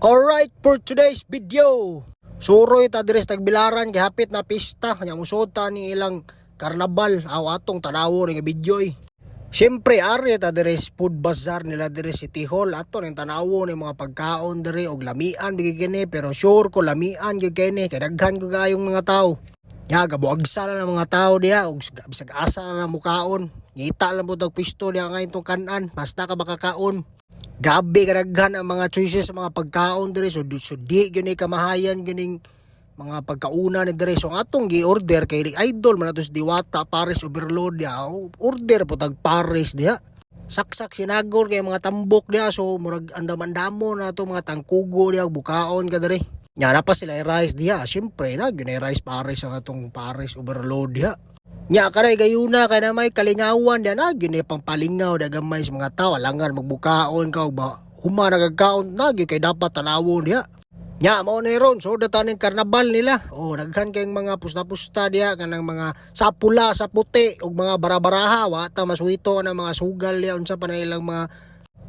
Alright, for today's video. Suroy ta diri sa Tagbilaran kay hapit na pista nya musod ta ni ilang karnabal aw atong tanawon nga video eh. Siyempre, ari ta diri sa food bazaar nila diri City Hall, ato ning tanawon ni mga pagkaon diri og lamian bigi kini, pero sure ko lamian gyud kini kay daghan ko kayong mga tao. Ya gabuagsa na ng mga tao diha og bisag asa na lang mukaon. Ngita lang pud og pwesto diha ngayon tong kanan basta ka makakaon. Grabe kadaghan ang mga choices sa mga pagkaon diri, so di gyud ni kamahayan gyud mga pagkauna ni diri. So ang atong gi-order kay idol man ato sa Diwata Pares Overload diha. Oh, order po tag pares diha. Saksak sinagol kay mga tambok diha, so murag andam-andamo na ato mga tangkugo diha bukaon ka diri. Nya na pa sila rice diha, syempre na gyud rice pares ang atong Pares Overload diha. Nya kanay gayuna kay na may kalingawan diha na gyud ni pampalingaw diha gamay sa mga tao, alangan magbukaon ka og ba huma nagakaon na gyud kay dapat tanawon diha. Nya mao ni ron so data ning karnabal nila. Oh, daghan kayong mga pusta-pusta diha kanang mga sa pula, sa puti ug mga barabaraha, wa ta masuhito ang mga sugal diha unsa pa na ilang mga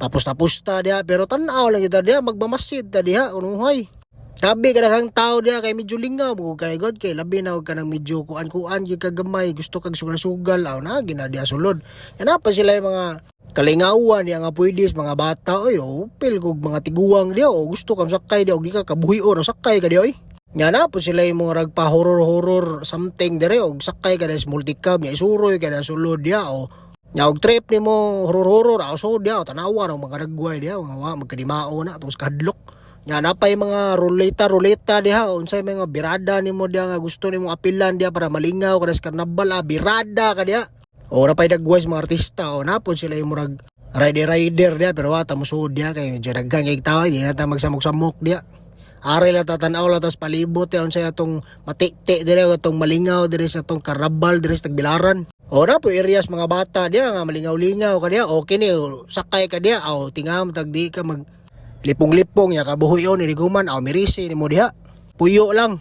papusta-pusta diha, pero tan-aw lang kita diha, magmamasid ta diha unuhay. Grabe kadaghang tao diha kay medyo lingaw mo kay god kay labi na og kanang medyo kuan-kuan gyud ka gamay, gusto kag sugal-sugal aw na gina diha sulod. Yan pa sila yung mga kalingawan diha nga pwede sa mga bata oy, upil kog mga tiguang diha o gusto kang sakay diha og di ka kabuhion o sakay ka diha oy. Nga na po sila yung mga ragpa horror horror something dire og sakay ka diha sa multicab nya isuroy ka diha sulod diha o nya og trip nimo horror horror aw so diha o tanawa og mga dagway diha mga wa magkadimao na tungos kahadlok. Nya napay mga ruleta ruleta diha unsay mga birada nimo diha nga gusto nimo apilan diha para malingaw ka sa karnabal, ah, birada ka diha. O napay dagway sa mga artista o napod sila yung murag rider rider diha, pero wa ta mosuod diha kay medyo daghan kay tao, di na ta magsamok-samok diha. Ari lang ta, tan-aw lang tas palibot ya unsay atong matikti dire atong malingaw dire sa atong karnabal dire sa Tagbilaran. O na po areas mga bata diha nga malingaw-lingaw ka diha o kini sakay ka diha o tingam tag di ka mag lipong-lipong ya kabuhuyon ni guman aw mirisi nimo diha. Puyo lang.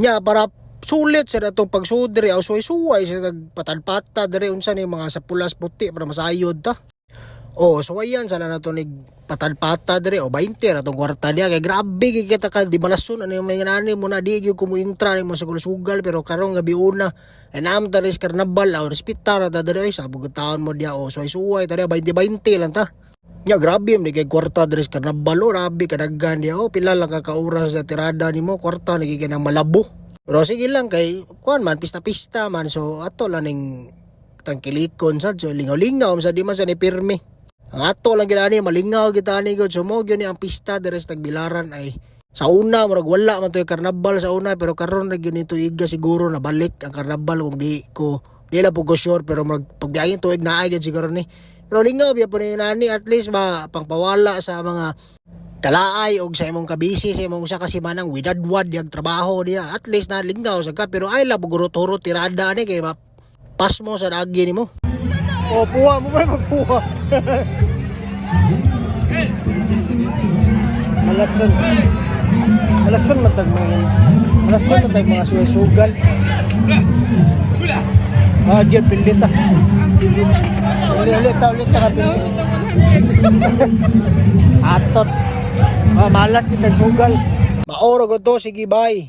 Nya para sulit sa atong pagsudri aw suway-suway sa nagpatadpata dire unsa ni mga sa pulas puti para masayod ta. Oh, suwayan sana nato ni patadpata dire o 20 ra tong kwarta diha kay grabe kay kita ka di malason ano yung mga nani mo na di gyud kumuintra nimo sa sugal, pero karong gabi una ay naam ta ris karnabal aw respeta ra ta dire ay sa taon mo diha o suway-suway ta diha 20-20 lang ta. Nya grabe man kay kwarta diri sa karnabal o grabe kadaghan diha o pila lang ka ka oras sa tirada nimo kwarta nagi ka nang malabo. Pero sige lang kay kuan man pista-pista man, so ato lang ning tangkilikon sad, so lingaw-lingaw sa di man sa ni pirmi. Ang ato lang gid ani malingaw kita ani gud, so mo gyud ni ang pista diri sa Tagbilaran ay sa una murag wala man to'y karnabal sa una, pero karon ra gyud nito iga siguro na balik ang karnabal kung di ko di lang po ko sure, pero murag pagbiyahin tuig naay gyud siguro ni. Pero lingaw biya po ni nani, at least ba pangpawala sa mga kalaay og sa imong kabisi sa imong usa ka semanang widadwad diyag trabaho diya, at least na lingaw sa ka, pero ay la bugurot-hurot tirada ani kay pas mo sa dagi nimo. Oh, puwa mo ba magpuwa? Malason. Malason matag mga malason matag mga sugal. Ah, gyud pilit ah. Ulit ulit ta ulit ta ka pilit. Atot. Ah, malas kitag sugal. Maoro ko to, sige bye.